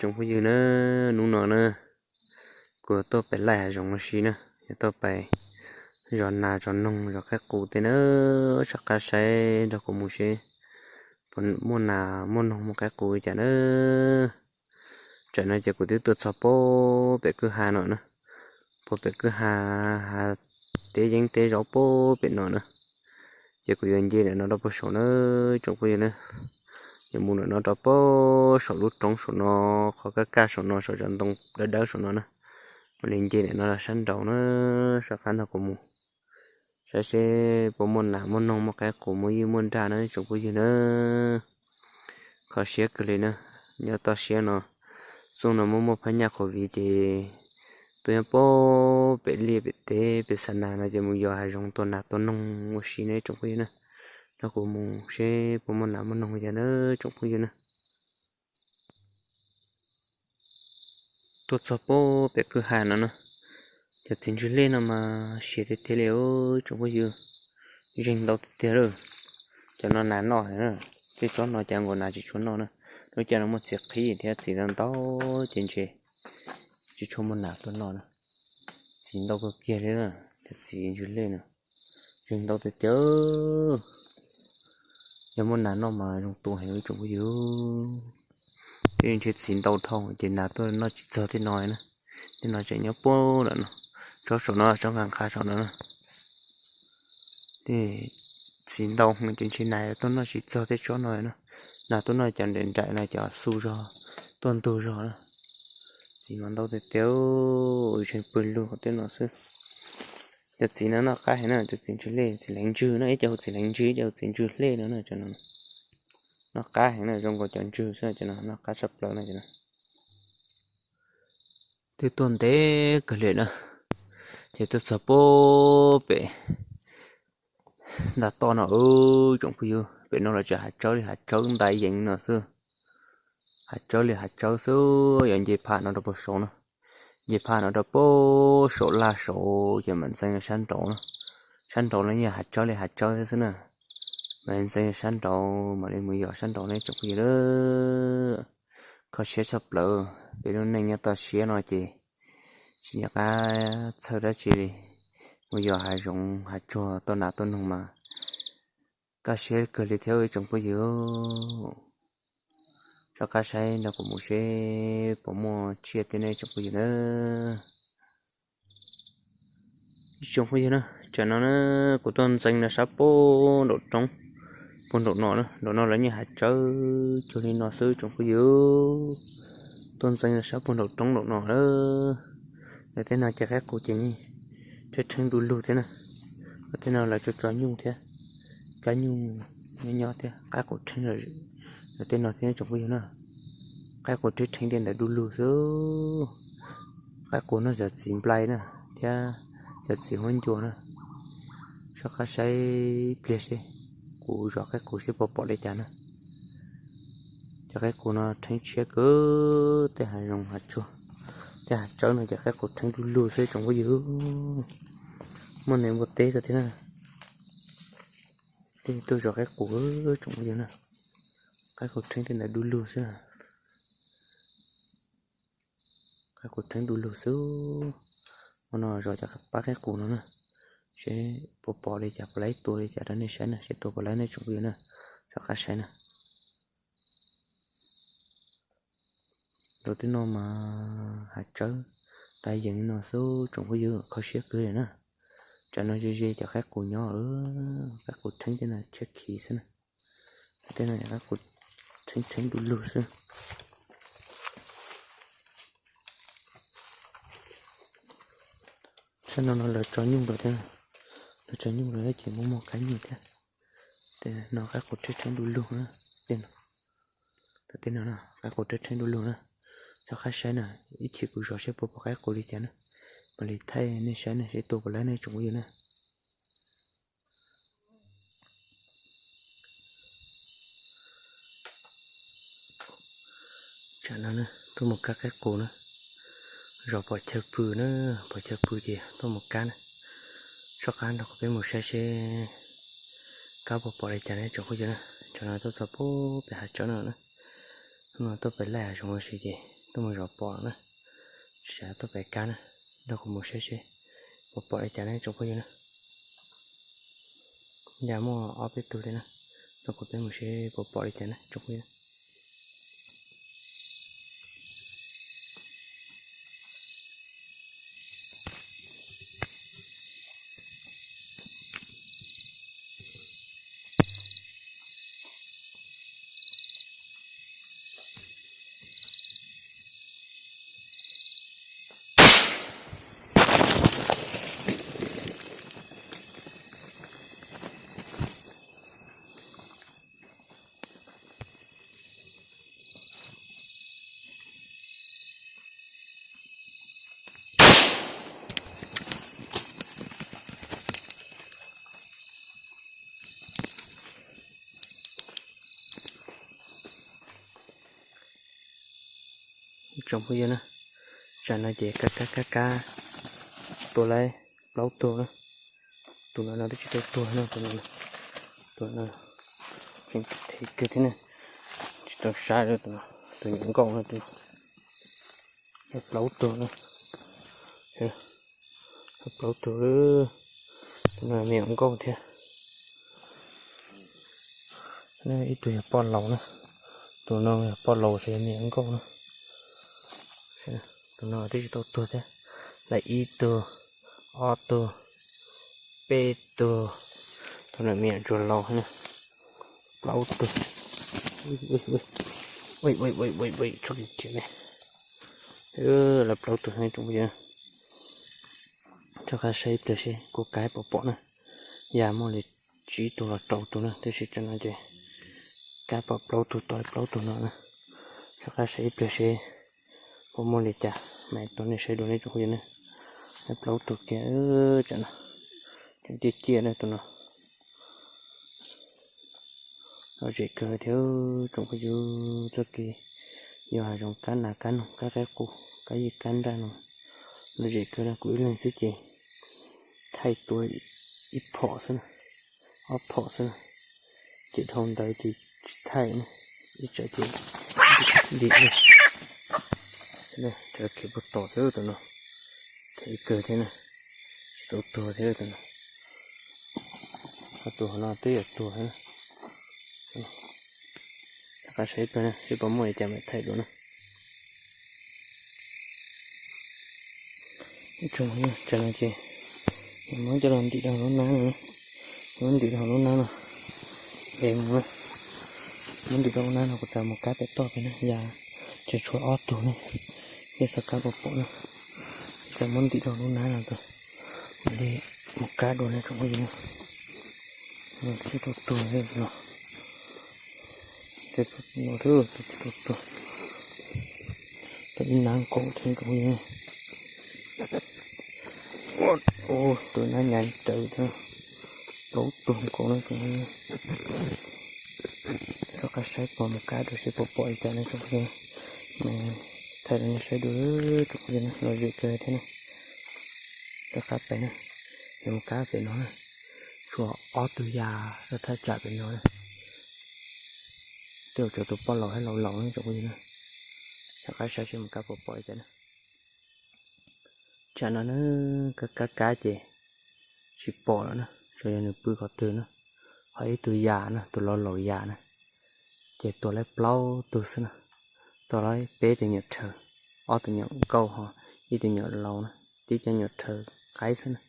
Tsoom phooj ywg na, hnub no na, kuv tuaj pem laij hav zoov ua si na, yog tuaj pem zov nas zov noog zov qaib qus tej na, soj qab saib nrog kuv mus seb puas muaj nas muaj noog muaj qaib qus li cas na. Tsam no ces kuv twb tuaj txog puag pem kwj ha no na, puag pem kwj ha, ha teb yeeb teb zaub puag pem no na. Ces kuv yuav nce ntawm no rau puag saum na, tsoom phooj ywg na. Yuav mus ntawm no rau puag saum lub roob saum no, qhov kaj kaj saum no, saum cov ntoo dawb dawb saum no na. Mam li nce ntawm no los sab nraud na, soj qab nrog kuv mus saib seb puas muaj nas muaj noog muaj qaib qus muaj ywj muaj nraj na tsoom phooj ywg na. Kho siab kawg li na, nyob toj siab no, xyoo no muaj muaj phab nyaj COVID ces tuaj nyob puag pem liaj pem teb pem xa nas no ces mus yos hav zoov tua nas tua noog ua si na tsoom phooj ywg na. Nrog kuv mus seb puas muaj nas muaj noog li cas na tsoom phooj ywg na. Tuaj txog puag pem kwj ha no na, cov txiv ntswg lej no mas siav tiag tiag li tsoom phooj ywg, zeeg ntau tiag tiag lawm. Cov no nas noj heev na, tej tsob no cas nkaus nas tsis tshua noj na. Lub caij no muaj txiv qhib thiab txiv ntau ntau ces ntshe tsis tshua muaj nas tuaj noj na. Txiv ntau kawg kiag li na, cov txiv ntswg lej no zeeg ntau tiag tiag. Yog muaj nas noj mas zoo tua heev tsoom phooj ywg. Tej ntshe txiv ntau dhau ces nas tuaj noj tsis txog tej no na. Tej no tseem nyob puag nram no, tsob saum no tsob nqa nqa saum no na. Tej txiv ntau heev ces ntshe nas tuaj noj tsis txog tej tsob no na. Nas tuaj noj cov nraim nraim no cov xu zog, tuaj ntug zog na. Txiv mas ntau tiag tiag, zeeg pw lug tej no xwb. Cov txiv no noj qab heev na, cov txiv ntswg lej, txiv hleev ntswg no, ib co hu txiv hleev ntswg, ib co hu txiv ntswg lej no na. Noj qab heev na, zoo nkaus cov ntswg xwb, cov no noj qab tshaj plaws na. Twb tuaj ntev kawg li na, ces tuaj txog puag pem nram toj no tsoom phooj ywg, pem no los tseem hav tsawb li hav tsawb ntais yees no xwb. Hav tsawb li hav tsawb xwb, yuav nce phaj no rau puag saud no. Nce phaj no rau puag saum laj saud ces mam ntxeev sab nraud no. Sab nraud no yeej hav tsawb li hav tsawb thiab xwb na. Mam ntxeev sab nraud mam li mus yos sab nraud ne tsoom phooj ywg na. Kho siab tshaj plaws, peb lub neej nyob toj siab no ces tsis nco qab txhawj dab tsi li. Mus yos hav zoov hav tsuag tua nas tua noog mas kaj siab kawg li thiab tsoom phooj ywg. Soj qab saib nrog kuv mus seb puas muaj tsiaj tej ne tsoom phooj ywg na. Tsoom phooj ywg na, tsam no na, kuv tuaj ntxeev no sab puag nraum roob, puag nraum no na, nraum no lawv nyiag hav tsawb cuag li no xwb tsoom phooj ywg. Tuaj ntxeev no sab puag nraum roob nraum no na. Lawv tej no ces qaib qus ces nws rheeb rheeb du lug thiab na. Lawv tej no lawv tso tso nyuj thiab, kab nyuj nyob nyob thiab, qaib qus rheeb lawv tej no thiab tsoom phooj ywg na. Qaib qus rheeb rheeb tej ntawd du lug xwb. Qaib qus no cov txiv nplai na, thiab cov txiv huab ncua na. Soj qab saib pliag seb, kuv zov qaib qus seb puas pom li cas na. Cov qaib qus no rheeb tshiab kawg, tej hav zoov hav tsuag, tej hav tsawb no ces qaib qus rheeb du lug xwb tsoom phooj ywg. Muaj neeg npua teb ko thiab na. Tej tuaj zov qaib qus tsoom phooj ywg na. Qaib qus rheeb tej ntawd du lug xwb. Qaib qus rheeb du lug xwb. Ua no zov cov pab qaib qus no na, seb puas pom li cas, puas laib tua li cas rau nej saib na, seb tua puas laib nej tsoom phooj ywg na. Soj qab saib na. Nraum twb no mas hav tsawb tas yees no xwb tsoom phooj ywg, kho siab kawg li na. Tsam no ze ze cov qaib qus nyob, qaib qus rheeb tej no tshiab khiv xwb na. Tej no qaib qus rheeb rheeb du lug xwb. Sab no no lawv tso nyuj rau thiab, lawv tso nyuj rau thiab ces muaj muaj kab nyuj thiab. Tej no qaib qus rheeb rheeb du lug na, tej no, tej no qaib qus rheeb rheeb du lug na. Soj qab saib na, ib chim kuv zov seb puas pom qaib qus li cas na, mam li thaij nej saib na, seb tua puas laib nej tsoom phooj ywg na. Tsam no tuaj mus kab qaib qus na, zov pom chaw pw na, pom chaw pw ces tuaj mus kab na. Soj qab nrog kuv peb mus saib seb kab puas pom li cas ne tsoom phooj ywg na. Tsam no tuaj txog puag pem hav tsawb no na, no tuaj pem laij hav zoov ua si ces tuaj mus zov pom na, tsis xav tuaj pem kab na, nrog kuv mus saib seb puas pom li cas na tsoom phooj ywg na. Ya muaj ob peb tug thiab na, nrog kuv peb mus seb puas pom li cas na tsoom phooj ywg. Tsoom phooj ywg na, tsam no ces kab kab kab kab tua lawm plaub tug na. Tus no no twb tsis tau tuag no, tus no, tus no tseem them kawg thiab ne, tsis tau sab li tus no, tus nyuam nkauj no, tus no plaub tug na, plaub tug, tus no me nyuam nkauj thiab. Ib tug yog poj laus na, tus no yog poj laus ces yog me nyuam nkauj na. Tus no twb tsis tau tuag thiab, lawm ib tug, ob tug, peb tug, tus no me nyuam ntsuag laus na, plaub tug. Tso kiag kiag ne, lawv plaub tug tsoom phooj ywg, rov qab saib ib pliag seb kuv kab puas pom na. Ya muaj li tsib tug los rau tug na, tab sis tsam no ces kab pom plaub tug, tom plaub tug no na. Rov qab saib ib pliag seb puas muaj li cas mam tuaj nej saib dua ne tsoom phooj ywg na. Plaub tug kiag tsam no, cov ciaj ciaj na tus no. Lom zem kawg thiab tsoom phooj ywg, txoj kev yog hav zoov kab nas kab noog kab qaib qus kab yij kab nraj no, lom zem kawg na. Kuv ib leeg xwb ces thaij tua ib phom xwb na, ob phom xwb na, ces dhau ntawd ces tsis thaij na, ib tsam ces ntim na. Cov khiav puag tom thiab tus no, them kawg thiab na, tsis tau tuag thiab tus no. Ob tug hauv no twb yuav tuag thiab na. Rov qab saib ib pliag na seb puas muaj li cas mam thaij dua na. Ib tsoom phooj ywg, tsam no ces muab coj los ntim rau lub nab no, muab ntim rau lub nab no, es mus, muab ntim rau lub nab no kuv tas mus kab pem toj pem na. Ya, ces tshuav ob tug ne, yeej xav kab puas pom na. Ces muab ntim rau lub nab no tas, mam li mus kab dua ne tsoom phooj ywg. Twb tau tuag no, no twb tau tuag, tau ib nab nkaus thiab tsoom phooj ywg. Tus nab nyav rawv thiab, plaub tug nkaus na tsoom phooj yw. Rov qab saib pom mus kab dua seb puas pom li cas ne tsoom phooj ywg. Thaij rau nej saib dua tsoom phooj ywg na, lom zem kawg thiab na. Rov qab pem na, yuav mus kab pem no na. Tshuav ob tug ya rau thaj tsam pem no na. Twb ua rau tus poj laus thiab laus laus na tsoom phooj ywg na. Rov qab saib seb mus kab puas pom li cas na. Tsam no na, kab kab kab ces tsis pom lawm na, tsuas yog nws pw qhov twg na. Ho ib tug ya na, tus laus laus ya na, ces tua lawm plaub tug xwb na. Tua lawm peb tus nyuam rhawv, ob tus nyuam nkauj ho ib tus nyuam laus na, tib cov nyuam rhawv qaib xwb na,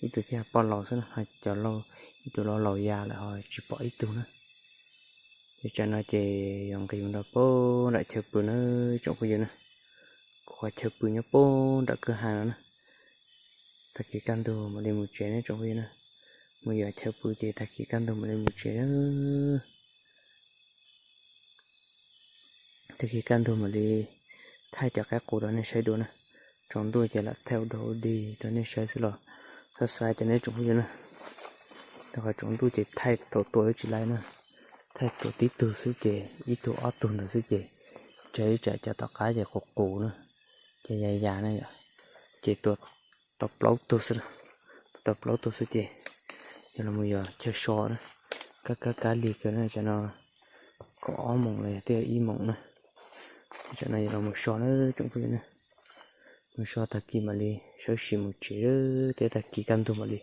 ib tug thiaj poj laus xwb na, ho cov laus, ib tug laus laus ya lawm ho tsis pom ib tug na. Ces tsam no ces yog nqis mus rau pem nram chaw pw na tsoom phooj ywg na. Kuv qhov chaw pw nyob pem nram kwj ha no na. Tag kis kaj ntug mam li mus tsev ne tsoom phooj ywg na. Mus yos chaw pw ces tag kis kaj ntug mam li mus tsev na. Tag kis kaj ntug mam li thaij cov qaib qus rau nej saib dua na. Tsaus ntuj ces lam thaij ua dog ua dig rau nej saib xwb los txhob xav cas ne tsoom phooj ywg na. Rau qhov tsaus ntuj ces thaij thaum tua twb tsis laib na. Thaij tua tib tug xwb ces ib tug ob tug ntawd xwb ces, tsam ib tsam cov tom qab ces qus qus na, ces ya ya na yom, ces tua tau plaub tug xwb, tua tau plaub tug xwb ces yog los mus yos chaw so na. Kab kab kab lig kawg na, tsam no kaum ob moos los yog twb yog ib moos na. Tam no yog los mus so na tsoom phooj ywg na. Mus so tag kis mam li sawv sim mus tsev, thiab tag kis kaj ntug mam li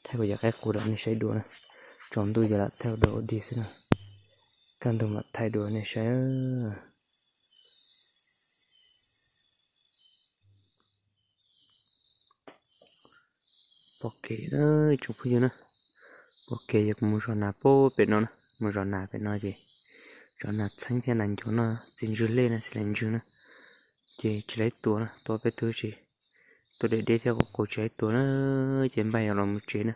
thaij kuv cov qaib qus rau nej saib dua na. Tsaus ntuj ces lam thaij ua dua ua dig xwb na. Kaj ntug mam thaij dua nej saib. Pom kev na, tsoom phooj ywg na, pom kev yog kuv mus zov nas pem no na, mus zov nas pem no ces zov nas txheeb thiab nas ncuav no, txiv ntswg lej na, txiv lej ntswg na, ces tsis laib tua na, tua peb tug tsis, tua deb deb thiab qus qus tsis laib tua na, ces npaj yog los mus tsev na,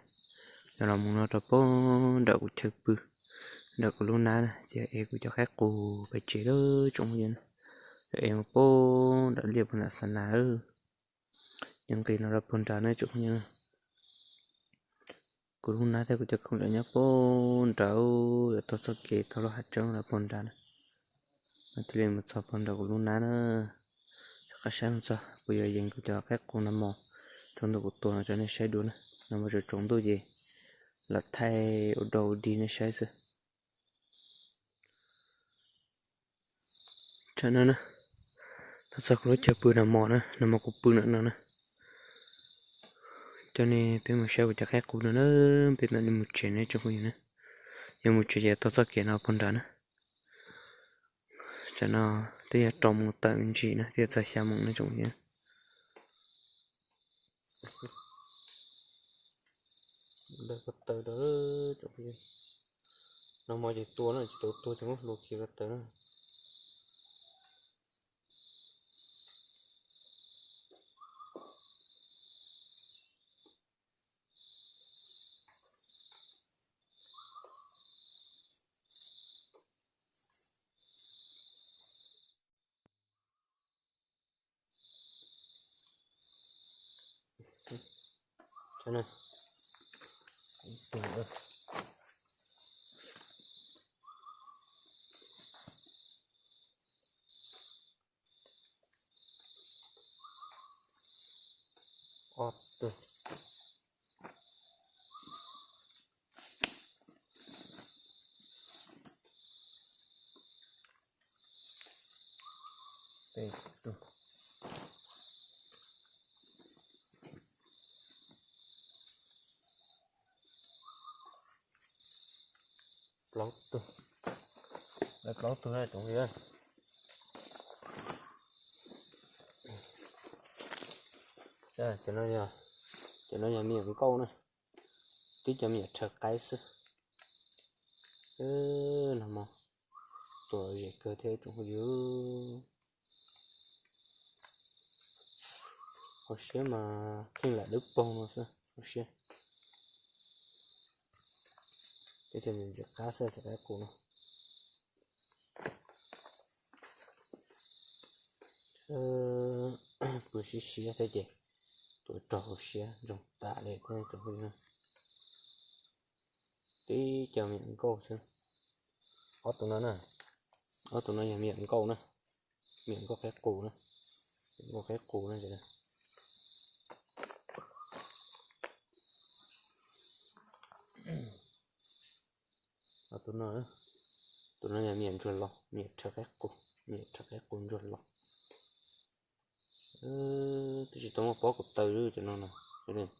yog los mus no rau pem nram kuv chaw pw, nram kuv lub nab na, ces es kuv cov qaib qus pem tsev lawm tsoom phooj ywg na, es mus pem nram liaj puag nram xa nas lawm. Yog nqis no rau puag nrad na tsoom phooj ywg na. Kuv lub nab thiab kuv cov khaub ncaws nyob puag nrad, yuav taug txoj kev taug lub hav tseeb rau puag nrad na. Mas thiaj li mus txog puag nrad kuv lub nab na. Soj qab saib mus txog kuv yuav yees kuv cov qaib qus nag hmo, tsaus ntuj kuv tua no rau nej saib dua na. Nag hmo tsaus tsaus ntuj ces lam thaij ua dua ua dig nej saib xwb. Tam no na, los txog kuv lub chaw pw nag hmo na, nag hmo kuv pw ntawm no na. Coj nej peb mus saib kuv cov qaib qus no na, peb mam li mus tsev na tsoom phooj ywg na. Yog mus tsev ces taug txoj kev no puag nrad na. Tam no twb yog rau moos tawm me ntsis na, twb yog txog xya moos na tsoom phooj ywg. Ko taw rau, nag hmo ces tua na, tsis tau tua ces muab hlua kiag ko taw na. Ob tug, peb tug, plaub tug, plaub tug na tsoom phooj ywg. Cov no yog me nyuam nkauj na, tib cov me nyuam rhawv qaib xwb. Nag hmo tua zem kawg thiab tsoom phooj ywg. Hauv siab mas kheej lam dawb paug no xwb hauv siab. Tib cov ntxim ntxim qab xwb cov qaib qus no. Pw siab siab thiab ces tua raug hauv siab ntsoog tas li thiab tsoom phooj ywg. Tib cov me nyuam nkauj xwb. Ob tug no na, ob tug no yog me nyuam nkauj na, me nyuam nkauj qaib qus na, me nyuam nkauj qaib qus na. Tus no, tus no yog me nyuam ntsuag los, me nyuam rhawv qaib qus, me nyuam rhawv qaib qus ntsuag los. Twb tsis tau muaj pob kaus taw cov no na, tsis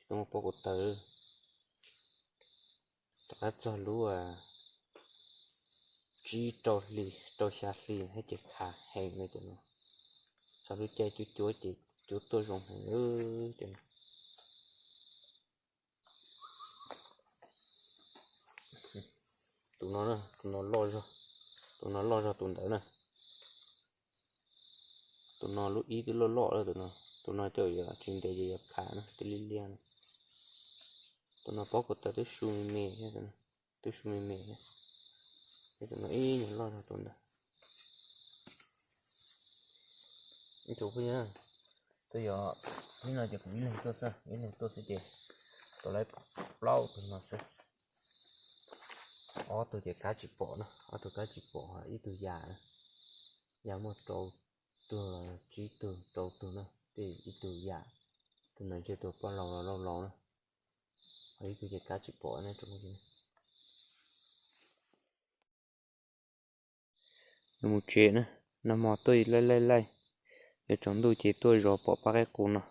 tau muaj pob kaus taw. Rov qab txog lub tsib rau hli, rau xya hli thiab ces khav heev li cov no. Txog lub caij cuab cuab ces cuab tuaj zoo heev li cov no. Tus no, tus no loj zog, tus no loj zog tus ntawd na. Tus no lub ib twb loj loj lawm tus no, tus no coj yuav tsis ntev ces yuav khav na, twb liab liab na. Tus no pob kaus taw twb su me me thiab, twb su me me thiab. Tus no ib nyuag loj zog tus ntawd. Ib tsoom phooj ywg, twb yog hnub no ces kuv ib leeg tuaj xwb, ib leeg tuaj xwb ces tau lawv plaub tus no xwb. Ob tug ces kab tsis pom na, ob tug kab tsis pom, ib tug yam na, yam muaj rau tug los tsib tug rau tug na, tej ib tug yam, tus ntawd ntshe tus poj laus los lauj laus na, ho ib tug ces kab tsis pom na tsoom phooj ywg. Yuav mus tsev na, Nag hmo tuaj laij laij laij, yuav tsaus ntuj ces tuaj zov pom pab qaib qus no,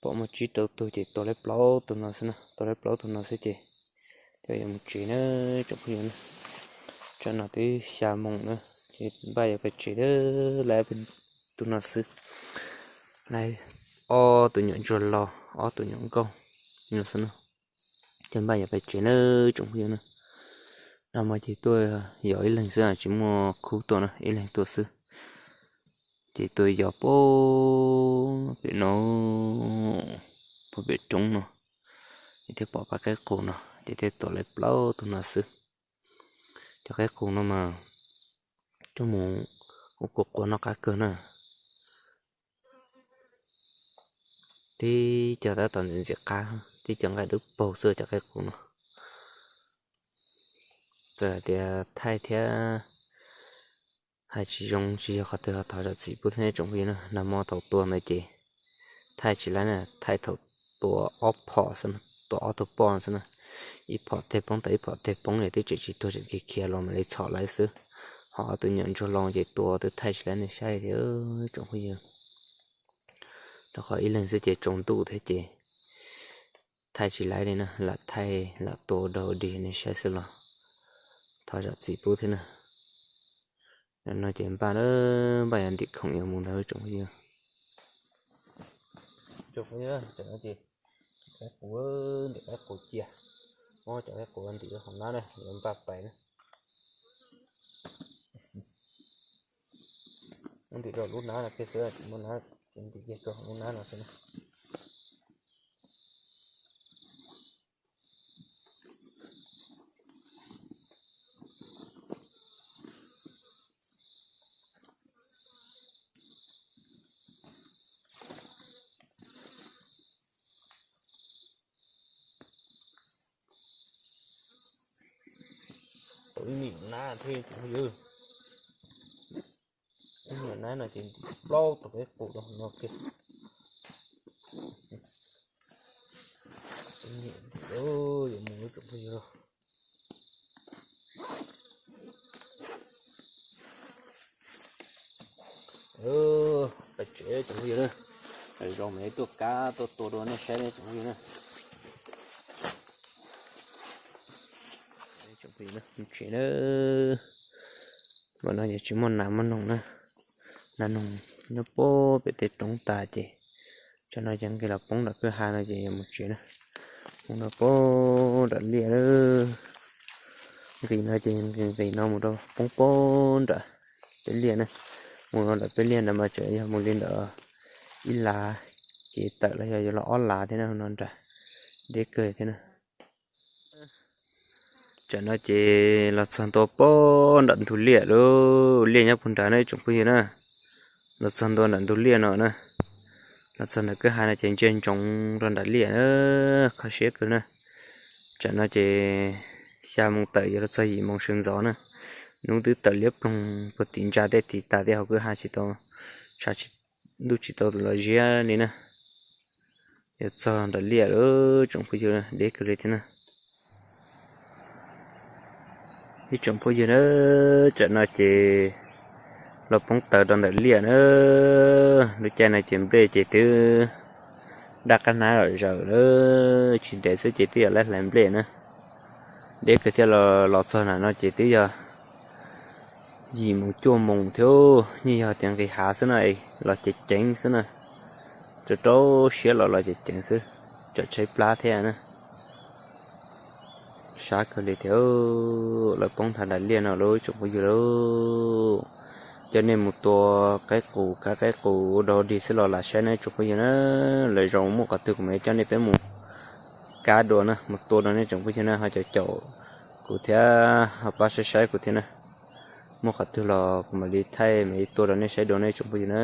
pom muaj tsib rau tug ces tua laib plaub tug no xwb na, tua laib plaub tug no xwb ces coj yuav mus tsev na tsoom phooj ywg na. Tsam no twb xya moos na, ces npaj yuav pais tsev lawm, laib tug no xwb, laib ob tus nyuam ntsuag los ob tus nyuam nkauj no xwb na. Ces npaj yuav pais tsev na tsoom phooj ywg na. Nag hmo ces tuaj yog ib leeg xwb tsis muaj khub tuaj na, ib leeg tuaj xwb. Ces tuaj yog puag pem no, puag pem roob no, ces thiaj pom pab qaib qus no ces thiaj tua laib plaub tug no xwb. Cov qaib qus no mas coj mus ua kua quav noj qab kawg na. Tib co tab tom ntxim ntxim qab, tib co nqaij dub paug xwb cov qaib qus no. Txawm tias thaij thiab hais tsis zoo tsis yog qhov twg los thov zam txim pub thiab tsoom phooj ywg na. Nag hmo thaum tua ntawd ces thaij tsis laib na, thaij thaum tua ob phom xwb, tua ob tug poj xwb na. Ib phom teg poob tau ib phom teg poob es twb tseem tsis tuag tseem khiav khiav los mam li txhom laib xwb. Ho ob tus nyuam ntsuag los ces tua twb thaij tsis laib nej saib thiab tsoom phooj ywg. Rau qhov ib leeg xwb ces tsaus ntuj thiab ces thaij tsis laib li na, lam thaij lam tua dog dig nej saib xwb los thov zam txim pub thiab na. No ces npaj, npaj yuav ntim khoom yuav mus ntag tsoom phooj ywg. Tsoom phooj ywg, tam no ces qaib qus, ntim qaib qus cia, muab cov qaib qus ntim rau hauv nab na, yuav npaj pais na. Muab ntim rau lub nab no kiag xwb, tsis muaj nab ces ntim kiag rau hauv lub nab no xwb na. Tau ib niam nab thiab tsoom phooj ywg. Ib niam nab no ces ntim plaub tug qaib qus rau hauv no kiag. Yuav mus tsoom phooj ywg. Pais tsev tsoom phooj ywg na. Zoo mas tuaj kab tuaj tua rau nej saib ne tsoom phooj ywg na. Tsev na. Mas no ces tsis muaj nas muaj noog na. Nas noog nyob puag pem tej roob tas ces tsam no ces nqis los poob nram kwj ha no ces yuav mus tsev na. Mus rau puag nram liaj, nqis no ces nqis no mus rau poob puag nram peb liaj na. Mus rau nram peb liaj ntawd mas tseem yog mus li ntawm ib lav kev tawm los yog yuav los ob lav thiab na, no nram deb kawg thiab na. Tsam no ces los txog ntua puag nram ntug liaj lub liaj nyob puag nrad na tsoom phooj ywg na. Los txog ntua nram ntug liaj no na, los txog ntawm kwj ha no ces ntsia ntsoov rau nram liaj na, kho siab kawg na. Tsam no ces xya moos tawm yuav los txog yim moos sawv ntxov na. Hnub twb tawm liab ploog puag tim ntsa tej tid tas thiab hauv kwj ha tsis tau, tshav ntuj tsis tau los ziab li na. Yuav txog nram liaj lawm tsoom phooj ywg, deb kawg li thiab na. Ib tsoom phooj ywg na, tsam no ces los poob taws rau ntawm liaj na. Lub caij no ces nplej ces twb daj qab hnab zom zaws lawm, tsis ntev xwb ces twb yog laib hlais nplej na. Deb kawg thiab, los txog na no ces twb yog yim moos cuaj moos thiab, yeej yog tias nqis hav xwb na, los ceev ceev xwb na. Rau rau siab los los ceev ceev xwb, tsam tshaib plab thiab na. Sab kawg li thiab, lawv poob nthav nram liaj no lauj tsoom phooj ywg lauj. Coj nej mus tua qaib qus, kab qaib qus ua dog dig xwb los lam saib na tsoom phooj ywg na. Lawv zoo muaj qhov twg kuv mam coj nej peb mus kab dua na, mus tua dua nej tsoom phooj ywg na, ho caum caum kuv thiab ho pab saib saib kuv thiab na. Muaj qhov twg los kuv mam li thaij mam li tua rau nej saib dua nej tsoom phooj ywg na.